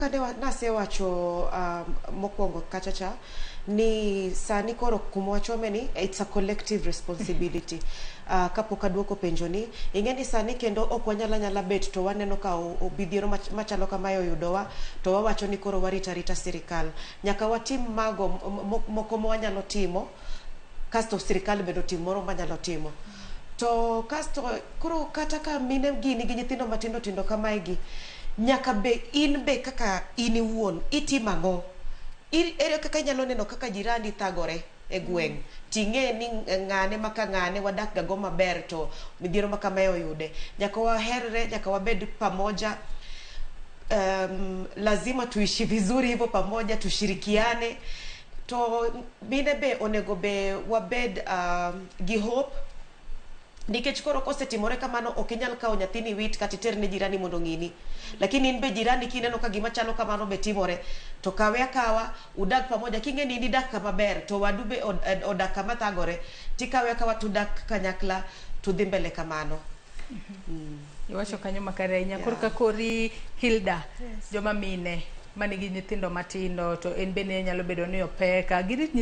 Kane nasewacho mokwongo kacha cha ni sani koro kuma wachome ni it's a collective responsibility. Kapok aduoko penjo ni, ing'e ni sani kendo ok wanyal anyala bet to waneno ka midhiero machalo kamae oyudowa to wawacho ni koro warito arita sirikal. Nyaka watim mago moko ma wanyalo timo, kasto sirikal bende otim moro manyalo timo. To kasto koro kata ka mine gi nigi nyithindo matindo tindo kamae gi, nyaka be in be kaka in iwuon itimo ang'o? Ere kaka inyalo neno kaka jirani thagore e gweng', ting'e ni ng'ane maka ng'ane wadak ga go maber to midhiero ma kamae oyude? Nyaka waherre, nyaka wabed pamoja. Lazima tuishi vizuri hivyo pamoja, tushirikiane. To mine be onego be wabed gi hope, nikech koro kosetimore kamano ok inyal kawo nyathini wit kata iter ne jirani mondo ong'ini, lakini in be jirani kineno ka gima chalo kamano be timore, to kawe akawa udag pamoja. King'e ni in idak kama ber to wadu be odak kama thagore, tikawe akawa tudak kanyakla, tudhi mbele kamano. Iwacho kanyo makare ahinya. Koro ka kori Hilda, joma mine manigi nyithindo matindo to en bende nyalo bedo ni opek, girit.